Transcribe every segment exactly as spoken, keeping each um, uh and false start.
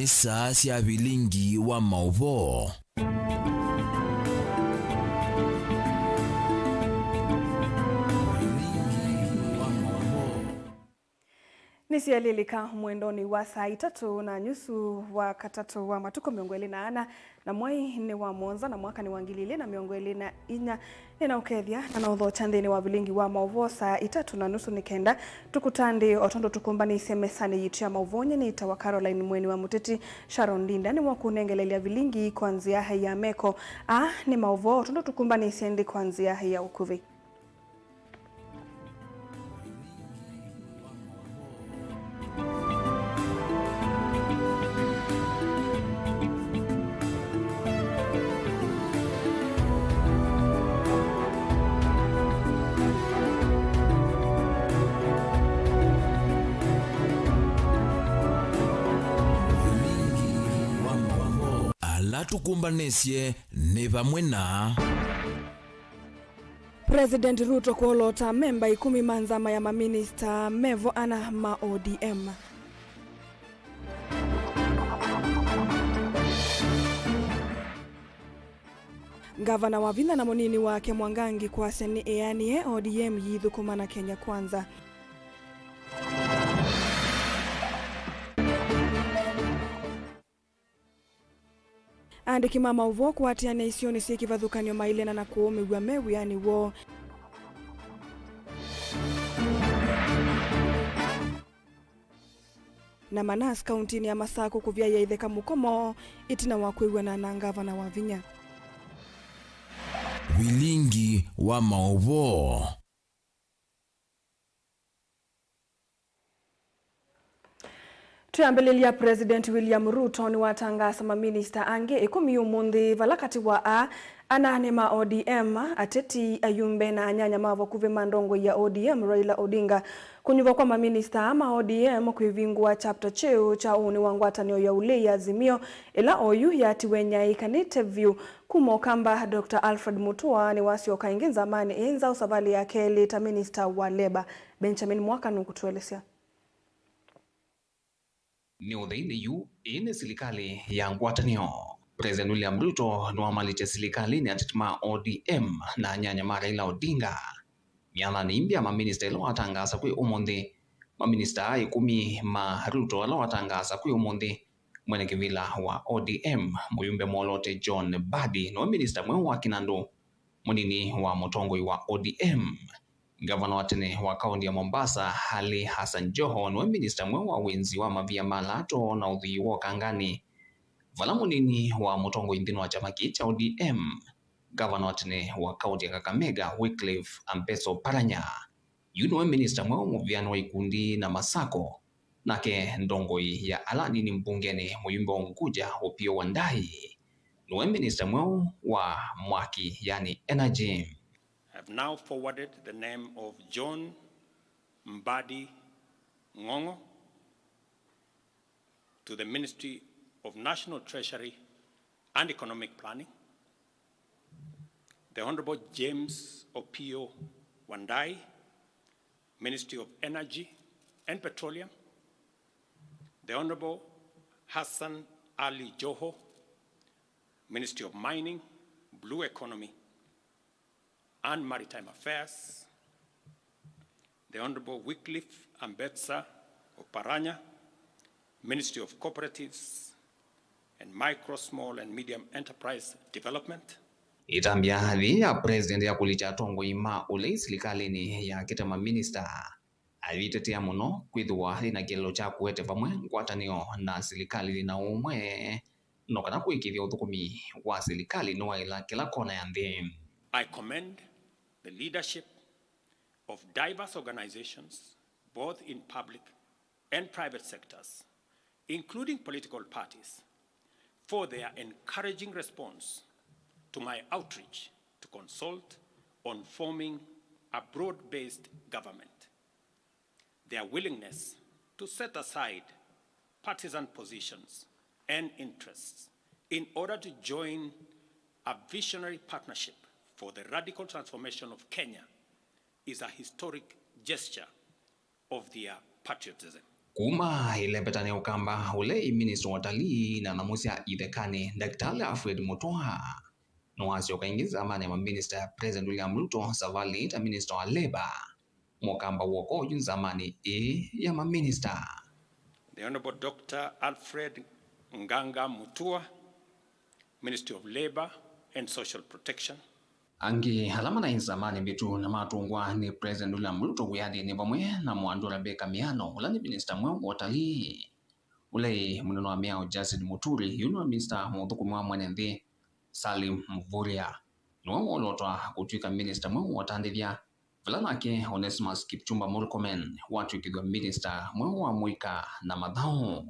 Nĩ saa sya vilingi wa maũvoo. Nĩsyalilika mwendonĩ wa saa itatũ na nyusu wa katatũ wa matukũ mĩongo ĩlĩ na ana, na mwei nĩ wa mũonza, na mwaka nĩ wa ngili ilĩ na mĩongo ĩlĩ na inya. Nĩnaũkethya na naũthokya nthĩnĩ wa vilingi wa maũvoo saa itatũ na nusu nĩ kenda tũkũtandĩe o tondũ tũkũmbanĩsye mesanĩ yitũ ya maũvoo. Nyie nĩtawa Caroline Mweni wa Mũteti. Sharon Ndinda nĩwakũnengelelya vilingi kwa nzĩa ya meko. Aa nĩ maũvoo o tondũ tũkũmbanĩsye nthĩ kwa nzĩa ya ũkuvĩ. Ala tũkũmbanĩsye nĩ vamwe na President Ruto kwolota amemba ikũmi ma nzama ya maminista mevo ana ma O D M. Ngavana Wavinya na mũnini wake Mwangangi kwasya nĩ eanĩe O D M yĩthũkũma na Kenya Kwanza. Aandĩki ma maũvoo kũatĩanĩa isionĩ syĩ kĩvathũkany'o mailena na kũũmĩw'a me wĩanĩ woo. Na Manas kauntinĩ ya Masakũ kũvyaĩa itheka mũkomo ĩtina wa kwĩw'ana na ngavana Wavinya. Vilingi wa maũvoo. Twĩambĩlĩlya, President William Ruto nĩwatangaasa maminista angĩ ĩkũmi ũmũnthĩ, vala katĩ wa aa ana nĩ ma O D M, ateti, ayumbe na anyanya ma vakuvĩ ma ndongoi ya O D M Raila Odinga. Kũnyuvwa kwa maminista aa ma O D M kwĩvingũa chapter kyeũ kya ũnĩ wa ngwatanĩo ya ũlei ya Azimio, ĩla oyu yatiwe nyai kanĩte vyũ kuma Ũkamba Doctor Alfred Mutua nĩwasyoka ĩngĩ nzamanĩ ĩĩ nzaũ savalĩ ya kelĩ ta minista wa Labour. Benjamin Mwaka nũkũtũelesya. Nĩ ũtheinĩ yu, ĩĩ nĩ silikalĩ ya ngwatanĩo. President William Ruto nĩwamalĩtye silikalĩnĩ ateti ma O D M na anyanya ma Raila Odinga. Myathanĩ ĩmbĩ ya maminista ĩla watangaasa kwĩ ũmũnthĩ, maminista aa ĩkũmi ma Ruto ala watangaasa kwĩ ũmũnthĩ, mwene kĩvĩla wa O D M, mũyumbe mwolote John Mbadi, nĩwe minista mweũ wa kĩnandũ, mũnini wa mũtongoi wa O D M. Ngavana wa tene wa kaunti ya Mombasa, Ali Hassan Joho, nĩwe minista mweũ wa wĩnzi wa mavia ma lato na ũthwii wa ũkangani, vala mũnini wa mũtongoi nthĩnĩ wa kyama kĩĩ kya O D M, ngavana wa tene wa kaunti ya Kakamega, Wycliffe Ambeso Paranya. Yu nĩwe minista mweũ mũvĩanĩ wa ikundi na masako, nake ndongoi ya ala anini mbungenĩ, mũyumbe wa Unguja, Opiyo Wandayi, nĩwe minista mweũ wa mwaki, yani energy. I have now forwarded the name of John Mbadi Ng'ong'o to the Ministry of National Treasury and Economic Planning, the Honorable James Opiyo Wandayi, Ministry of Energy and Petroleum, the Honorable Hassan Ali Joho, Ministry of Mining, Blue Economy and Maritime Affairs, the Honorable Wycliffe Ambetsa Oparanya, Ministry of Cooperatives and Micro, Small and Medium Enterprise Development. Ĩtambya yĩĩ ya President ya kũlikya atongoi ma ũlei silikalĩnĩ yakĩte maminista, ayĩtetea mũno kwĩthĩwa yĩna kĩlĩlo kya kũete vamwe ngwatanĩo na silikalĩ yĩna ũmwe, no kana kũĩkĩĩthya ũthũkũmi wa silikalĩ nĩwaĩla kĩla kona ya nthĩ. I commend the leadership of diverse organizations, both in public and private sectors, including political parties, for their encouraging response to my outreach to consult on forming a broad-based government. Their willingness to set aside partisan positions and interests in order to join a visionary partnership for the radical transformation of Kenya is a historic gesture of their patriotism. Kuma ĩlembetanĩ ya Ũkamba, ũla ĩ minista wa ũtalii na nyamũ sya ithekani, Ndakĩtalĩ Alfred Mutua nĩwasyoka ĩngĩ nzamanĩ ya maminista ya President William Ruto savalĩnĩ ta minista wa Labour. Mũkamba w'oko oyu nzamanĩ ĩĩ ya maminista. The Honorable Doctor Alfred Nganga Mutua, Ministry of Labour and Social Protection. Angĩ ala manaĩ nzamanĩ mbĩtu na matũngwa nĩ President William Ruto wĩathĩnĩ vamwe na Mwandũ Rebecca Miano, ũla nĩ minista mweũ wa ũtalii. Ũla ĩ mũnene wa mĩao Justin Muturi, yu nĩwe minista mũthũkũmi wa mwene nthĩ Salim Mvurya. Nĩwe wolotwa kũtw'ĩka minista mweũ wa ũtandĩthya, vala nake Onesmus Kipchumba Murkomen watw'ĩkĩthw'a minista mweũ wa mũika na mathaũ.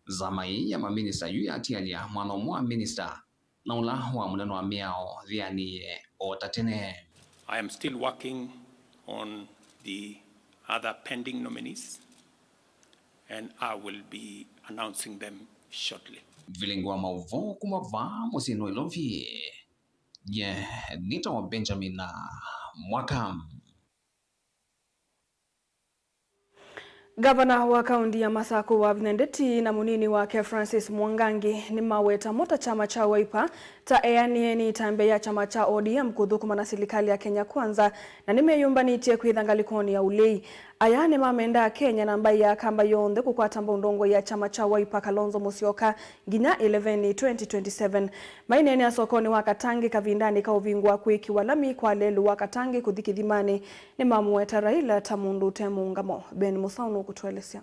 Nzama ĩĩ ya maminista yu yatialya mwana ũmwe wa minista na ũla wa mũnene wa mĩao thianĩe o ta tene. I am still working on the other pending nominees and I will be announcing them shortly. Vilingi wa maũvoo kuma vaa mũsyĩ Nairobi, ye nĩtawa Benjamin Mwaka. Ngavana wa kaunti ya Masakũ Wavinya Ndeti na mũnini wake Francis Mwangangi nĩmaweta mo ta kyama kya Wiper ta eanĩe nĩ ĩtambya ya kyama kya O D M kũthũkũma na silikalĩ ya Kenya Kwanza, na nĩmeyũmbanĩtye kwĩtha ngalĩkonĩ ya ũlei. Aya nĩmamenda Akenya na mbaĩ ya Kamba yonthe kũkwata mbau ndongoi ya kyama kya Wiper Kalonzo Musyoka nginya ĩleveni twenty twenty-seven. Maineenea sokonĩ wa Katangi kavindanĩ ka ũvingũ wa kwĩkĩwa lami kwa lelũ wa Katangi kũthi kĩthimanĩ, nĩmamũweta Raila ta mũndũ ũte mũũngamo. Ben Mũsaũ nũkũtũelesya.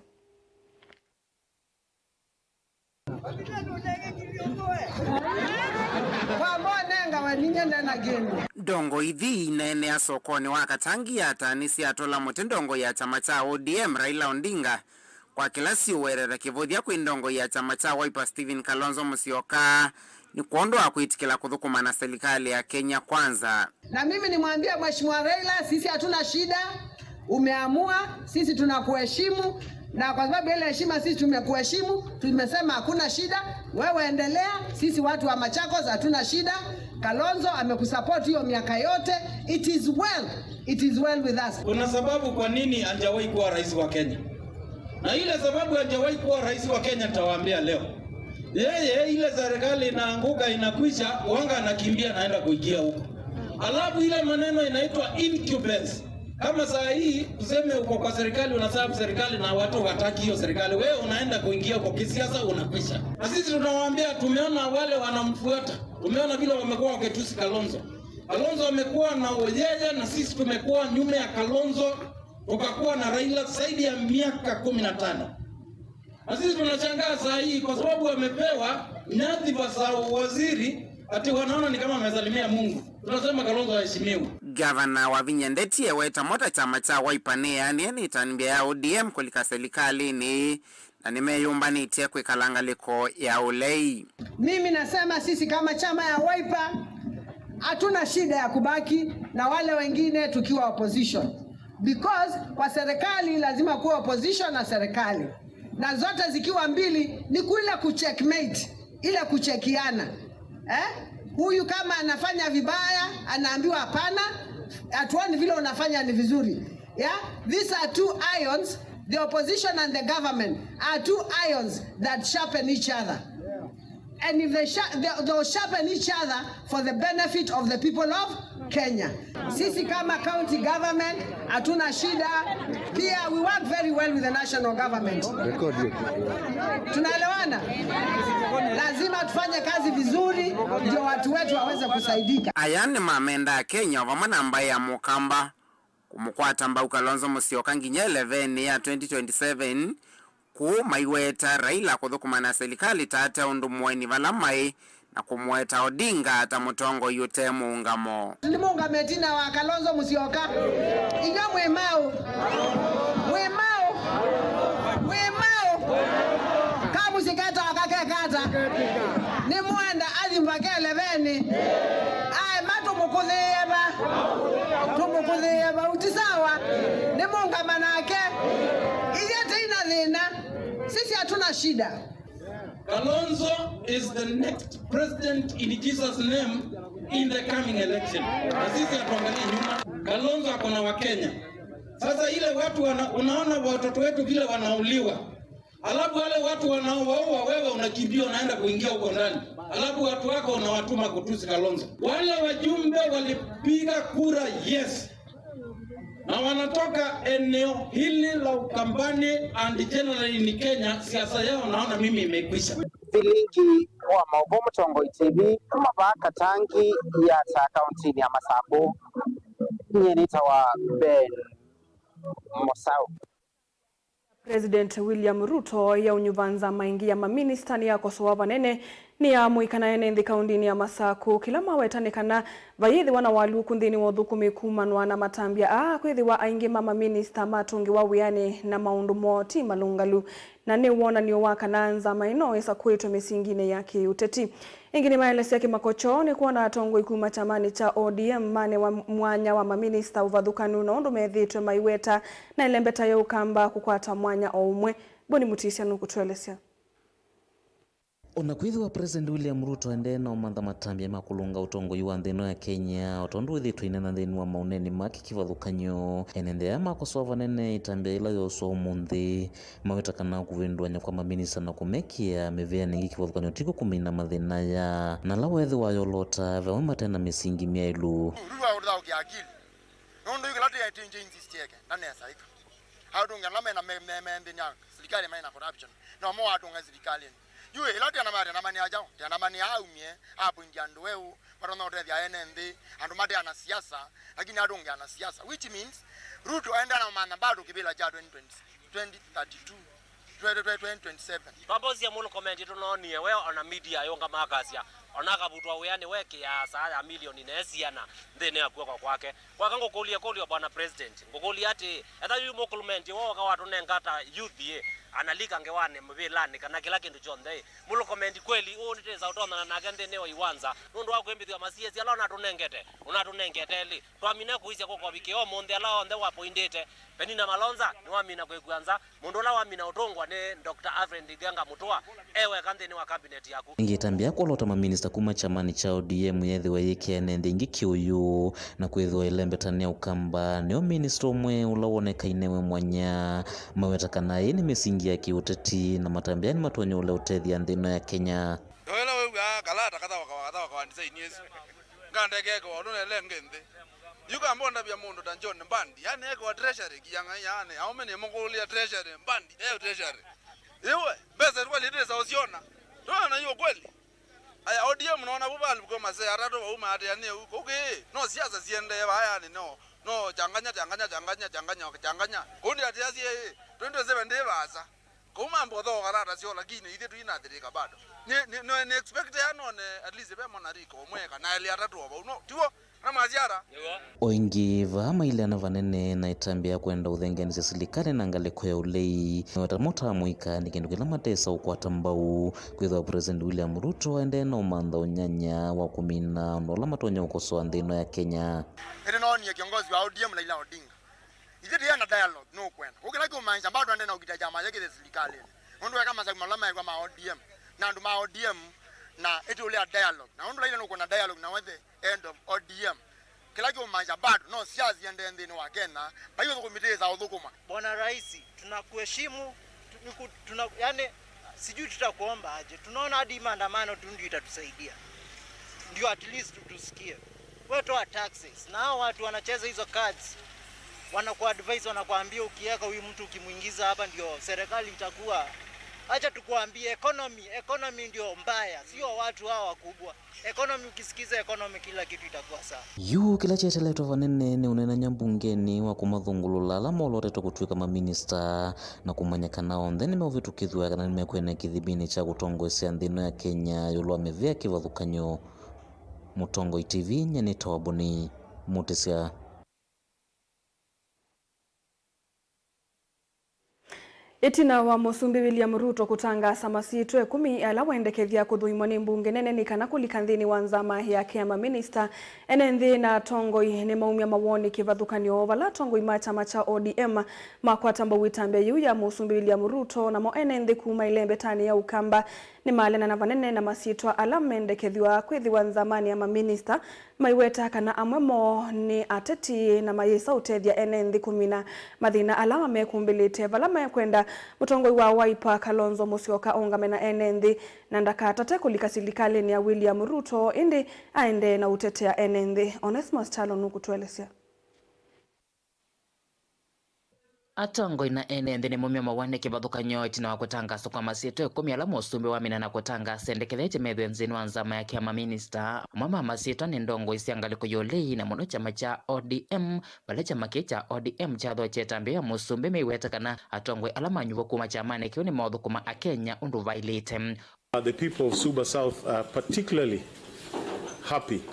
Ndongoi ithi ineenea sokonĩ wa Katangi yataanĩsye atũla mũtĩ ndongoi ya kyama kya O D M Raila Odinga kwa kĩla siũwereta kĩvũthya kwĩ ndongoi ya kyama kya Wiper Stephen Kalonzo Musyoka nĩ kwondũ wa kwĩtĩkĩla kũthũkũma na silikalĩ ya Kenya Kwanza. Na mimi nimwambie Mheshimiwa Raila, sisi hatuna shida, umeamua, sisi tunakuheshimu, na kwa sababu ile heshima sisi tumekuheshimu, tumesema hakuna shida, wewe endelea, sisi watu wa Machakos hatuna shida. Kalonzo amekusupport hiyo miaka yote, it is well, it is well with us. Kuna sababu kwa nini hajawahi kuwa rais wa Kenya. Na ile sababu hajawahi kuwa rais wa Kenya nitawaambia leo. Yeye ile serikali inaanguka inakwisha, huanga anakimbia anaenda kuingia huko. Alafu ile maneno inaitwa incumbents. Kama saa hii tuseme uko kwa serikali, unaserve serikali na watu wataki hiyo serikali, wewe unaenda kuingia huko kisiasa, unakwisha. Na sisi tunawaambia, tumeona wale wanamfuata, tumeona vile wamekuwa wakitusi Kalonzo. Kalonzo amekuwa na yeye na sisi tumekuwa nyuma ya Kalonzo. Tukakuwa na Raila zaidi ya miaka kumi na tano. Na sisi tunashangaa saa hii kwa sababu amepewa nyadhifa za waziri, ati wanaona ni kama amesalimia Mungu. Tunasema Kalonzo aheshimiwe. Gavana Wavinya Ndeti eweta mo ta kyama kya Wiper nĩyaanĩe nĩ ĩtambya ya O D M kũlika silikalĩnĩ na nĩmeyũmbanĩtye kwĩkala ngalĩko ya ũlei. Mimi nasema sisi kama chama ya Wiper hatuna shida ya kubaki na wale wengine tukiwa opposition. Because kwa serikali lazima kuwa opposition na serikali. Na zote zikiwa mbili ni kule kucheckmate, ile kuchekiana. Eh? Huyu kama anafanya vibaya, anaambiwa hapana, hatuoni vile unafanya ni vizuri. Yeah? These are two irons, the opposition and the government are two irons that sharpen each other. And if they sha-, they, they'll sharpen each other for the benefit of the people of Kenya. Sisi kama county government hatuna shida. Pia we work very well with the national government. Record hiyo. Tunaelewana? Lazima tufanye kazi vizuri ndio watu wetu waweze kusaidika. Aya nĩ mamenda Kenya vamwe na mbaĩ ya Mũkamba kũmũkwata mbau Kalonzo Musyoka nginya ĩlevenĩ ya twenty twenty-seven, kũu maiweta Raila kũthũkũma na silikalĩ ta ate ũndũ mũeni vala maĩ na kũmũweta Odinga ta mũtongoi ũte mũũngamo. Nĩmũũngame ĩtina wa Kalonzo Musyoka. Inyuĩ mwĩ maũ? Mwĩ maũ? Mwĩ maũ? Kamũsyĩ ketawa kakekata. Nĩmwenda athi mbaka ĩlevenĩ. Aema tũmũkũthĩĩe va? Tũmũkũthĩĩe vau, ti sawa? Nĩmũũngama nake. Ithyĩ tĩina thĩna. Sisi hatuna shida. Kalonzo is the next president in Jesus' name in the coming election. Na sisi hatuangalii nyuma. Kalonzo ako na Wakenya. Sasa ile watu wana, unaona watoto wetu vile wanauliwa, alafu wale watu wanaowaua, wewe unakimbia unaenda kuingia huko ndani, alafu watu wako unawatuma kutusi Kalonzo. Wale wajumbe walipiga kura yes, na wanatoka eneo hili la Ukambani and generally in Kenya, siasa yao naona mimi imekwisha. Vilingi wa maũvoo Mũtongoi T V kuma vaa Katangi ya ta kaunti-inĩ ya Masaku, nyie nĩtawa Ben Mosau. President William Ruto yaunyuva nzama ĩngĩ ya maminista nĩyakosoa vanene nĩyaamũĩkana ene nthĩ kaũndĩnĩ ya Masaku, kĩla maweta nĩ kana vayĩthĩwa na walũku nthĩnĩ wa ũthũkũmi kumanwa na matambya aa, kwĩthĩwa aingĩ ma maminista matũngĩwa wĩanĩ na maũndũ moo ti malũngalu, na nĩ wonany'o wa kana nzama ĩno ĩsakũĩtwe mĩsinginĩ ya kĩũteti. Ĩngĩ nĩmaelesya kĩmako kyoo nĩ kwona atongoi kuma kyamanĩ kya O D M manewa mwanya wa maminista ũvathũkanu na ũndũ methĩĩtwe maiweta na ĩlembeta ya Ũkamba kũkwata mwanya o ũmwe. Boni Mutisya nũkũtũelesya. O na kwĩthĩwa President William Ruto aendee na ũmantha matambya ma kũlũnga ũtongoi wa nthĩ ĩno ya Kenya, o tondũ wĩthĩĩtwe ainena nthĩnĩ wa maũneeni make kĩvathũkany'o, ene nthĩ aya makosoa vanene ĩtambya yĩla yooswa ũmũnthĩ. Maweta kana kũvĩndũany'a kwa maminista na kũmekĩa mĩvĩanĩ ĩngĩ kĩvathũkany'o tiko kũmina mathĩna aya, na ala weethĩwa ayolota ve amwe mate na mĩsingi myaĩlu. Ruto aũthaũkĩa akili. Nũndũ yu kĩla tũyaĩtĩngye inzi syeke, na nesa ĩka. Atũnge ala mena me, me, me nthĩnĩ ya silikalĩ mena corruption. No mo atũnga silikalĩnĩ. Yu ĩla tena mate na mani aja, tena mani aumie, appoint andũ eũ, matonya ũtethya ene nthĩ, andũ mate ana siasa, lakini atũnge ana siasa, which means Ruto aenda na manya bado kĩvĩla kya twenty twenty, twenty thirty-two, twenty, twenty twenty-seven. Twambosie mũlũ comment tũnoonie we ona media yũngama akasya, ona akavutwa wĩanĩ wekĩaa saa ya milioni na siana nthĩnĩ ya kuoko kwake. Kwaka ngũkũlye kũlyo, Bwana President, ngũkũlye atĩ, etha yu mũkũlumenti woka watũnenga ta youth yĩ, analika ngewanĩ, mũvĩlanĩ, kana kĩla kĩndũ kyonthe ĩ, mũlũkomendi kweli ũũ nĩtĩsa ũtonyana nake nthĩnĩ wa iwanza nũndũ wa kwĩmbĩthw'a masiesi ala ũnatũnengete, ũnatũnengete elĩ? Twamina kũisya kũkovi kĩoo mũnthĩ ala onthe wapoindĩte. Penina Malonza nĩwamina kwĩkw'a nza. Mũndũ ũla wamina ũtũngwa nĩ Doctor Alfred Ndenga Mũtũa, e weka nthĩnĩ wa cabinet yaku. Ĩngĩ ĩtambya kwolota maminista kuma kyamanĩ kya O D M yethĩwa yĩkĩa ene nthĩ ĩngĩ kĩũyũ, na kwĩthĩwa ĩlembeta nĩ Ũkamba nĩyo minista ũmwe ũla wonekaine wĩ mwanya. Maweta kana ĩĩ nĩ mĩsingi ya kĩũteti, na matambya nĩmatonya ũla ũtethya nthĩ ĩno ya Kenya. Ndoela wew'aa kalata kathawa kawa kathawa kawa design ĩsu. Ngandekeke wa ũndũ nelenge nthĩ. Yu kamba ũndavya mũndũ ta John Mbandi, yani ekwa treasury kianga yani, aume nĩ mũkũlĩa treasury, Mbandi, eyo treasury. Iwe, mbesa kweli twĩsa ũsyona. Twona hiyo kweli. Aya, O D M naona vuva alikuwa masee atatũ vauma ati yani huko. Okay, no siasa siendee vaya yani no. No changanya, changanya, changanya, changanya, changanya. Kundi ati asie, twenty twenty-seven ndi vasa. Kuma mbotho karata syo, lakini ithe tuinathirika bado. Ni, ni, ni, ni expect ya none at least ve mwana riko, ũmwe kana elĩ atatũ o vau, no? Tiw'o? Na maziara? O ĩngĩ, vaa maileana vanene na ĩtambya ya kwenda ũthengeanĩsya silikalĩ na ngalĩko ya ũlei. Maweta mo ta mũika nĩ kĩndũ kĩla matesa ũkwata mbau. Kwĩthĩwa President William Ruto aendee na ũmantha ũnyanya wa kũmina ũndũ ala matonya ũkosoa nthĩ ĩno ya Kenya. Ĩndĩ noonie kiongozi wa O D M Raila Odinga. Ithe tũyana dialogue, nũkwenda. Ũkĩla kĩũmaanisha bado ande na ũkita kyama yake the silikalĩnĩ. Nũndũ weka masaku mala maekwa ma O D M, na andũ ma O D M, na ĩtũlea dialogue. Na ũndũ laile nũkwenda dialogue na wethe end of O D M. Kĩla kĩũmaanisha bado no siasa iendee nthĩnĩ wa Kenya, vai ũthũkũmi tĩĩsa ũthũkũma. Bwana Rais, tunakuheshimu, tu-, niku-, tuna-, yani, sijui tutakuomba aje. Tunaona hadi maandamano tu ndio itatusaidia. Ndio at least tusikie. Wewe toa taxes. Na hao watu wanacheza hizo cards, wanakuadvise, wanakuambia ukiweka huyu mtu, ukimuingiza hapa ndio serikali itakuwa. Acha tukuambie, economy, economy ndio mbaya, sio watu hawa wakubwa. Economy, ukisikiza economy, kila kitu itakuwa sawa. Yu kĩla kyeteletwe vanene nĩ ũneenany'a mbungenĩ wa kũmathũngũlũla ala molotetwe kũtw'ĩka maminista na kũmanya kana onthe nĩmeũvĩtũkĩthw'a kana nĩmekwenda kĩthĩminĩ kya kũtongoesya nthĩ ĩno ya Kenya ĩũlũ wa mĩvĩa kĩvathũkany'o. Mũtongoi T V, nyie nĩtawa Boni Mũtĩsya. Ĩtina wa Mũsumbĩ William Ruto kũtangaasa masyĩtwa ĩkũmi ala wendekethya kũthũimwa nĩ mbunge nene nĩ kana kũlika nthĩnĩ wa nzama yake ya maminista, ene nthĩ na atongoi nĩmaumya mawoni kĩvathũkany'o, vala atongoi ma kyama kya O D M makwata mbau ĩtambya yĩu ya Mũsumbĩ William Ruto, namo ene nthĩ kuma ĩlembetanĩ ya Ũkamba Nĩmaalĩana na vanene na masyĩtwa ala mendekethw'a kwĩthĩwa nzamanĩ ya maminista, maiweta kana amwe moo nĩ ateti na mayĩsa ũtethya ene nthĩ kũmina mathĩna ala mamekumbĩlĩte, vala mekwenda mũtongoi wa Wiper Kalonzo Musyoka ũngame na ene nthĩ na ndakatate kũlika silikalĩnĩ ya William Ruto, ĩndĩ aendee na ũtetea ene nthĩ. Onesmus Kyalo nũkũtũelesya. Atongoi na ene nthĩ nĩmaumya maw'a nĩ kĩvathũkany'o ĩtina wa kũtangaaswa kwa masyĩtwa ĩkũmi ala mũsumbĩ wamina na kũtangaasa endekethetye methwe nthĩnĩ wa nzama yake ya maminista. Amwe ma masyĩtwa nĩ ndongoi sya ngalĩko ya ũlei, na mũno kyama kya O D M, vala kyama kĩĩ kya O D M kyathokya ĩtambya ya mũsumbĩ, meiweta kana atongoi ala manyuvwa kuma kyamanĩ kĩu nĩmaũthũkũma Akenya ũndũ vaĩlĩte. Uh, the people of Suba South are particularly happy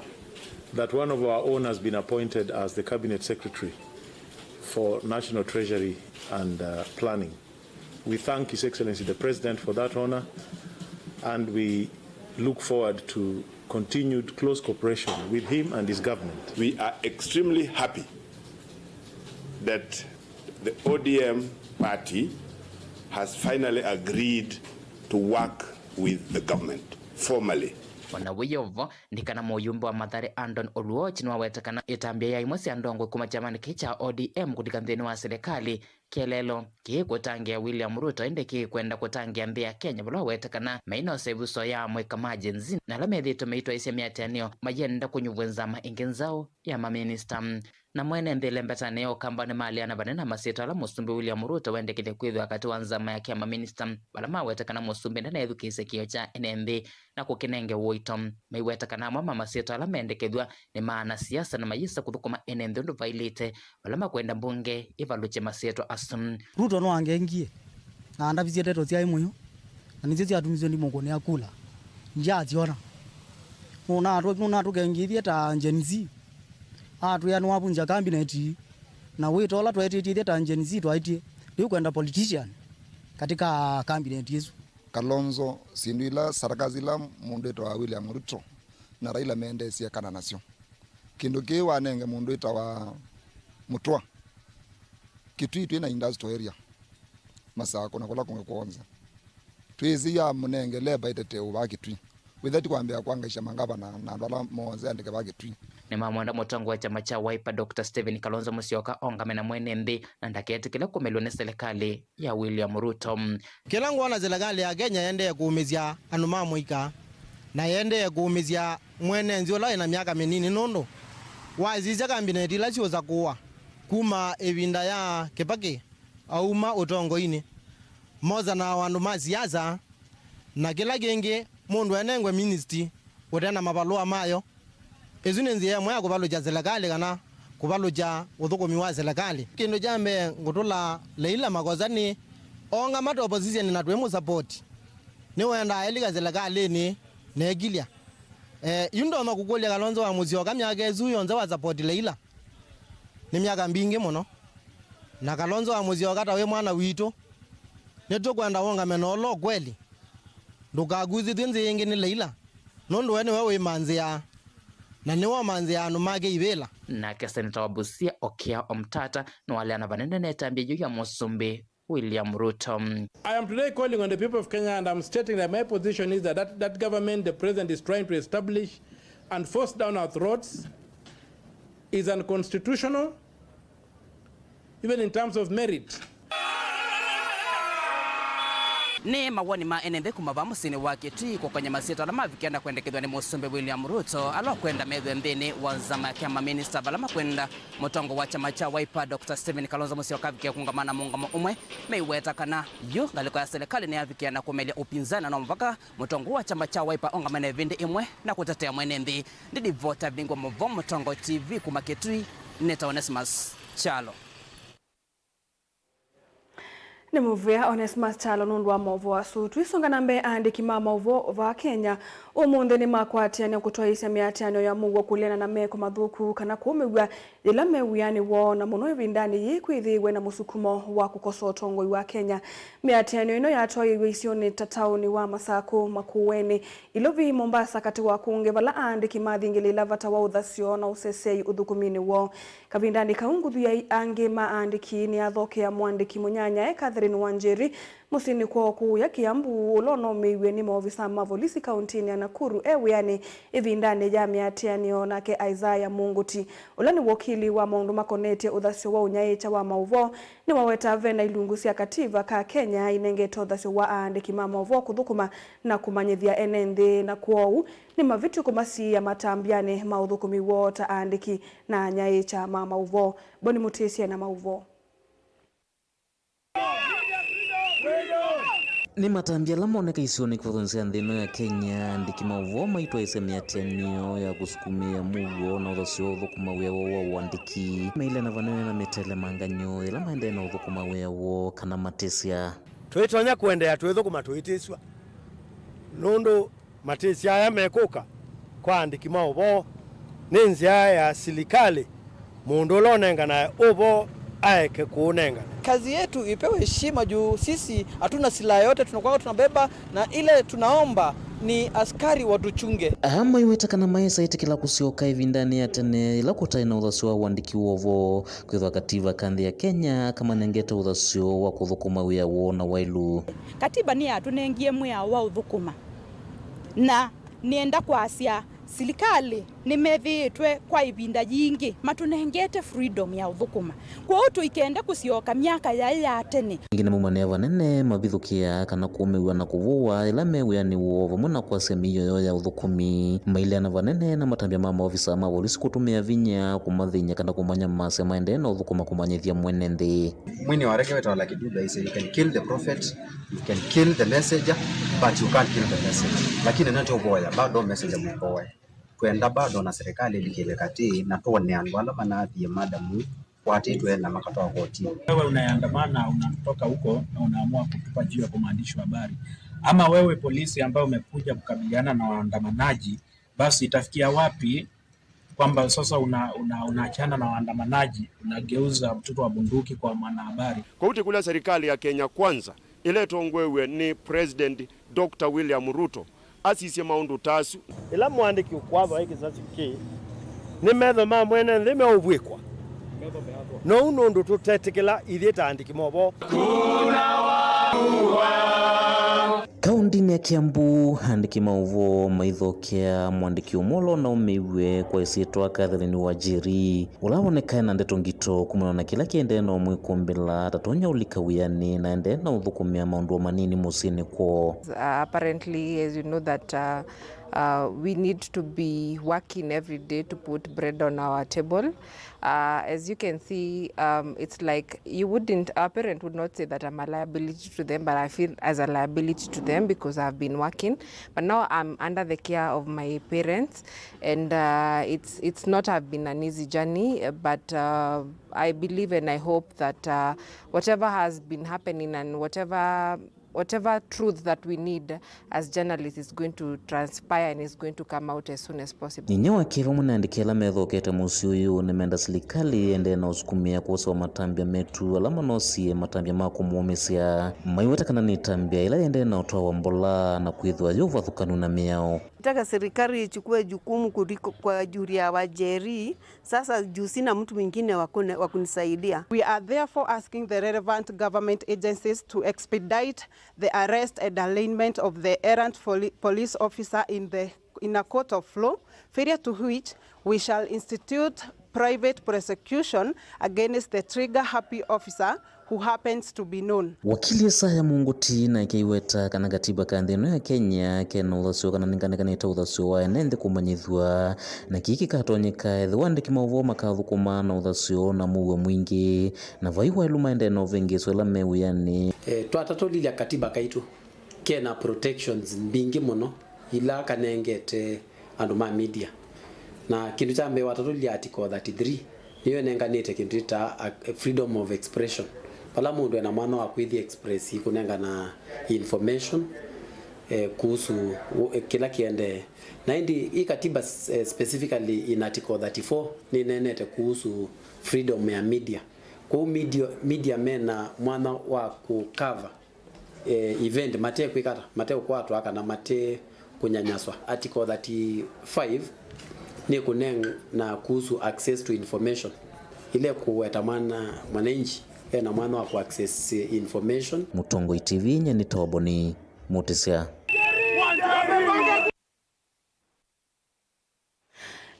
that one of our own has been appointed as the Cabinet Secretary for National Treasury and, uh, Planning. We thank His Excellency the President for that honor, and we look forward to continued close cooperation with him and his government. We are extremely happy that the O D M party has finally agreed to work with the government formally. O na wĩ o vo, nĩ kana mũyumbe wa Mathare Andon Oluoch nĩwaweta kana ĩtambya ya imwe sya ndongoi kuma kyamanĩ kĩĩ kya O D M kũlika nthĩnĩ wa silikalĩ, kĩeleelo kĩĩ kũtangĩa William Ruto, ĩndĩ kĩĩ kwenda kũtangĩa nthĩ ya Kenya, vala waweta kana maĩ na ũseũvyo ya amũika ma Gen Z na ala methĩĩtwe meitwaĩsya mĩatĩanĩo mayenda kũnyuvw'a nzama ĩngĩ nzaũ ya maminista. Na mwene nthĩ ĩlembetanĩ ya Ũkamba nĩmaalĩana vanene na masyĩtwa ala mũsumbĩ William Ruto wendekethya kwĩthĩwa katĩ wa nzama yake ya maminista, vala maweta kana mũsumbĩ ndaneethukĩĩsya kĩĩo kya ene nthĩ na kũkĩnenge ũito. Maiweta kana amwe ma masyĩtwa ala mendekethw'a nĩ ma anasiasa na mayĩsa kũthũkũma ene nthĩ ũndũ vaĩlĩte, vala makwenda mbunge ĩvalũkye masyĩtwa asu. Ruto nĩwangengie na andavisye ndeto syaĩ mũyo, na nĩsyo syatumisye ndimũkũnĩa kula. Ndyasyona. Nũnatũ-, nũnatũkengithye ta Gen Z. Atwĩa nĩwavunja cabinet, na wĩto ũla tweetĩtye ithyĩ ta Gen Z twaĩtye, ndĩũkwenda politician katika cabinet ĩsu. Kalonzo, syĩndũ ila, sarakasi ila mũndũ wĩtawa William Ruto na Raila meendeesye kana nasyo. Kĩndũ kĩĩ wanenge mũndũ wĩtawa Mũtũa, Kitui twĩ na industrial area, Masakũ na kũla kũngĩ kwonza. Twĩsĩ ya mũnenge leba ĩtete ũva Kitui. Wĩtha ti kwambĩa kwangaisha mangavana na andũ ala moonze andĩke va Kitui. Nĩmamwenda mũtongoi wa kyama kya Wiper, Doctor Stephen Kalonzo Musyoka, ongame na mwene nthĩ na ndaketĩkĩle kũmĩlw'a nĩ silikalĩ ya William Ruto. Kĩla ngwona silikalĩ ya Kenya yendee kũũmĩsya andũ ma mũika, na yendee kũũmĩsya mwene nthĩ ũla wĩ na myaka mĩnini, nũndũ wasisya kambineti ila syũsakũwa kuma ĩvinda ya Kĩbakĩ auma ũtongoinĩ, mosanaa o andũ ma siasa, na kĩla kĩngĩ mũndũ enengwe ministry ũte na mavalũa mayo. Ĩsu nĩ nzĩa ĩmwe ya kũvalũkya silikalĩ kana kũvalũkya ũthũkũmi wa silikalĩ. Kĩndũ kya mbee, ngũtũla Leila makosa nĩ oongama ta opposition na twĩmũsapoti. Nĩwendaa elika silikalĩnĩ na ekilya. Eh, yu ndonya kũkũlya Kalonzo wa Musyoka myaka ĩsu yonthe wa sapoti Leila. Nĩ myaka mbingĩ mũno. Na Kalonzo wa Musyoka ta wĩ mwana witũ, nĩtũkwenda ũngame na ũla ũkweli. Ndũkakusĩthw'e nzĩa ĩngĩ nĩ Leila, nũndũ we nĩwe wĩmanzĩaa, na nĩwe ũmanzĩaa andũ make ivĩla. Nake seneta wa Busia, Okia Omtata, nĩwaleana vanene na ĩtambya yĩu ya mũsumbĩ William Ruto. I am today calling on the people of Kenya and I'm stating that my position is that that, that government the president is trying to establish and force down our throats is unconstitutional, even in terms of merit. Nĩ mawoni ma ene nthĩ kuma vaa mũsyĩnĩ wa Kitui kũkonya masyĩtwa ala mavikĩa na kwendekethw'a nĩ mũsumbĩ William Ruto, ala ũkwenda methwe nthĩnĩ wa nzama ya kĩama minista vala makwenda mũtongoi wa kyama kya Wiper, Doctor Stephen Kalonzo Musyoka avikĩe kũngama na mũngamo ũmwe, meiweta kana yu ngalĩko ya silikalĩ nĩyavikĩa na kũmelya upinzani na no mũvaka mũtongoi wa kyama kya Wiper ũngame na ĩvĩndĩ ĩmwe na kũtetea mwene nthĩ. Ndidivota vingwa mũvo Mũtongoi T V kuma Kitui, nĩtawa Onesmus Kyalo. Nĩ mũvea Onesmus Kyalo nũndũ wa maũvoo asu. Tũisonga na mbee, aandĩki ma maũvoo vaa Kenya ũmũnthĩ nĩmakwatĩanĩa kũtwaĩĩsya mĩatĩanĩo ya mũuo kũleana na meko mathũku kana kũũmĩw'a yĩla me wĩanĩ woo, na mũno ĩvindanĩ yĩĩ kwĩthĩĩwe na mũsukumo wa kũkosoa ũtongoi wa Kenya. Mĩatĩanĩo ĩno yatwaĩĩw'e isionĩ ta taũni wa Masakũ, Makueni, Ilovi, Mombasa, katĩ wa kũngĩ, vala aandĩki mathingĩlĩĩla vata wa ũthasyo na ũseseei ũthũkũminĩ woo. Kavindanĩ kau, nguthu ya angĩ ma aandĩki nĩyathokea mũandĩki mũnyanyae Catherine Catherine Wanjiri mũsyĩnĩ kwoo kũũya Kiambu, ũla ũnaũmĩiw'e nĩ maovisa ma volisi kaũntĩnĩ ya Nakuru e wĩanĩ ĩvindanĩ ya mĩatĩanĩo nake Isaiah Munguti, ũla nĩ wokili wa maũndũ makonetye ũthasyo wa ũnyaĩĩkya wa maũvoo, nĩwaweta vena ilungu sya kativa ka Kenya inengete ũthasyo wa aandĩki ma maũvoo kũthũkũma na kũmanyĩthya ene nthĩ, na kwoou nĩ mavĩtyo kũmasiĩĩa matambyanĩ ma ũthũkũmi woo ta aandĩki na anyaĩĩkya ma maũvoo. Boni Mũtĩsye na maũvoo. Nĩ matambya ala moneka isionĩ kĩvathũnĩ sya nthĩ ĩno ya Kenya, aandĩki ma ũvoo maitwaĩĩsya mĩatĩanĩo ya kũsukumĩĩa mũuo na ũthasyo wa ũthũkũma wĩa woo wa ũandĩki, mailena vanene na mĩtelemangany'o ĩla maendee na ũthũkũma wĩa woo kana matĩsya. Tũitonya kũendeea tũithũkũma tũitĩsw'a, nũndũ matĩsya aya mekũka kwa aandĩki ma ũvoo nĩ nzĩa ya silikalĩ, mũndũ ũla ũnenganae ũvoo aeke kũũnengana. Kazi yetu ipewe heshima juu sisi hatuna silaha yote tunakuwa tunabeba, na ile tunaomba ni askari watuchunge. Aa maiweta kana maesa ĩtĩkĩla kũsyoka ĩvindanĩ ya tene ĩla kũtaĩ na ũthasyo wa ũandĩki wa ũvoo, kwĩthwa kativa ka nthĩ ya Kenya kamanengete ũthasyo wa kũthũkũma wĩa woo na waĩlu. Katiba nĩyatũnengie mwĩao wa ũthũkũma, na nĩenda kwasya silikalĩ nĩmethĩĩtwe kwa ĩvinda yingĩ matũnengete freedom ya ũthũkũma. Kwoou tũikende kũsyoka myaka yaĩ ya tene. Ĩngĩ nĩmaumanĩa vanene mavithũkĩaa kana kũũmĩw'a na kũvũwa ĩla me wĩanĩ woo, vamwe na kwasya mĩio yoo ya ũthũkũmi. Maileana vanene na matambya ma maovisa ma volisi kũtũmĩa vinya kũmathĩny'a kana kũmanyamasya maendee na ũthũkũma kũmanyĩthya mwene nthĩ. Mwini wa rege wĩtawa Lucky Dube aisye, "You can kill the prophet, you can kill the messenger, but you can't kill the message." Lakini nĩtũvoya bado messenger mũvoe. Twenda bado na serikali ĩlikĩle katĩ na twone andũ ala manathie madamu kwatĩtwe na makatwawa kotinĩ. Wewe unaandamana, unatoka huko na unaamua kutupa jiwe kwa mwandishi wa habari. Ama wewe polisi ambaye umekuja kukabiliana na waandamanaji, basi itafikia wapi kwamba sasa una, una, unaachana na waandamanaji, unageuza mtutu wa bunduki kwa mwanahabari? Kwoou tũkũlya serikali ya Kenya Kwanza ĩla ĩtongoew'e nĩ President Doctor William Ruto asisye maũndũ ta asu. Ĩla mũandĩki ũkwathwa ĩ kĩsasi kĩ, nĩ metho ma mwene nthĩ meũvw'ĩkwa. Noou nũndũ tũtetĩkĩla ithyĩ ta andĩki movoo. Kaũndĩnĩ ya Kiambu, andĩki ma ũvoo maithokea mũandĩki ũmwe ũla ũnaũmĩw'e kwa ĩsyĩtwa Catherine Wanjiri, ũla wonekae na ndeto ngito kumana na kĩla kĩendee na ũmwĩkũmbĩla atatonya ũlika wĩanĩ na aendee na ũthũkũmĩa maũndũ o manini mũsyĩnĩ kwoo. Uh, apparently, as you know that, uh, uh, we need to be working every day to put bread on our table. Uh, as you can see, um, it's like you wouldn't, our parent would not say that I'm a liability to them, but I feel as a liability to them because I've been working. But now I'm under the care of my parents, and, uh, it's, it's not have been an easy journey, uh, but, uh, I believe and I hope that, uh, whatever has been happening and whatever, whatever truth that we need as journalists is going to transpire and is going to come out as soon as possible. Nyinyia wake vamwe na andĩki ala methokete mũsyĩ ũyũ nĩmenda silikalĩ ĩendee na ũsukumĩa kwosewa matambya metu ala manosie matambya ma kũmũũmĩsya. Maiweta kana nĩ ĩtambya ĩla yĩendee na ũtwawa mbola na kwĩthwa yĩ ũvathũkanu na mĩao. Nataka serikali ichukue jukumu kuliko kwa juu ya Wanjiri. Sasa juu sina mtu mwingine wa kune-, wa kunisaidia. We are therefore asking the relevant government agencies to expedite the arrest and arraignment of the errant poli-, police officer in the, in a court of law, failure to which we shall institute private prosecution against the trigger happy officer who happens to be known. Wakili Isaiah Munguti nake aiweta kana katiba ka nthĩ ĩno ya Kenya kena ũthasyo kana nĩkanekanĩte ũthasyo wa ene nthĩ kũmanyĩthw'a, na kĩĩ kĩkatonyeka ethĩwa andĩki ma ũvoo makathũkũma na ũthasyo na mũuo mwingĩ, na vai waĩlu maendee na ũvĩngĩĩsyo ĩla me wĩanĩ. Eh, twatatũlilya katiba kaitũ kena protections mbingĩ mũno ila kanengete andũ ma media. Na kĩndũ kya mbee, watatũlya article thirty-three, nĩyo ĩnenganĩte kĩndũ kĩtaa a, freedom of expression, vala mũndũ ena mwanya wa kwĩthi express kũnengana information, eh, kuhusu, eh, kĩla kĩendee. Na ĩndĩ ĩ katiba, eh, specifically in article thirty-four nĩnenete kuhusu freedom ya media. Kwoou media, media mena mwanya wa kũkava eh, event mate kwĩka ata, mate kũkwatwa kana mate kũnyanyaswa. Article thirty-five nĩ kũneena kuhusu access to information, ile kũweta mwana, mwananchi Ena mwanya wa ku access information. Mũtongoi T V, nyie nĩ Toboni Mutisya.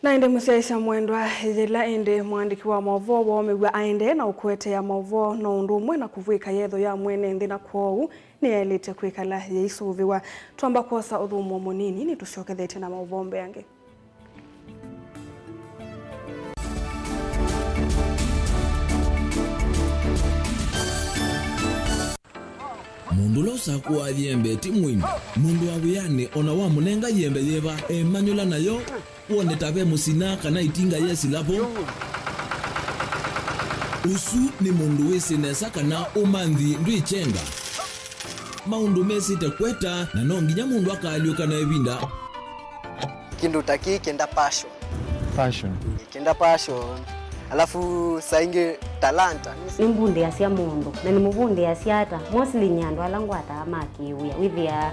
Na ĩndĩ mũsyaĩĩsya mwendwa, yĩla ĩndĩ mũandĩki wa maũvoo waũmĩw'a aendee na ũkũetea maũvoo no ũndũ ũmwe na kũvw'ĩka yetho ya mwene nthĩ, na kwoou nĩyaĩlĩte kwĩkala yĩisũvĩwa. Twamba kwosa ũthũmũo mũnini, nĩtũsyokethetye na maũvoo mbeange. Mũndũ ũla ũsakũaa yembe ti mũimu. Mũndũ wa wĩanĩ o na wamũnenga yembe yĩva, emanyũla nayo, wone ta ve mũsina kana ĩtinga yesĩla vo. Ũsu nĩ mũndũ wĩsĩ nesa kana ũmanthi ndwĩkyenga. Maũndũ mesĩte kweta, na no nginya mũndũ akaalyũka na ĩvinda. Kĩndũ ta kĩĩ kĩenda passion. Passion. Kĩenda passion. Alafu saa ingĩ talanta. Nĩmbundĩasya mũndũ, na nĩmũvundĩasya ata? Mostly nĩ andũ ala ngwataa ma kĩwĩa. Wĩthĩaa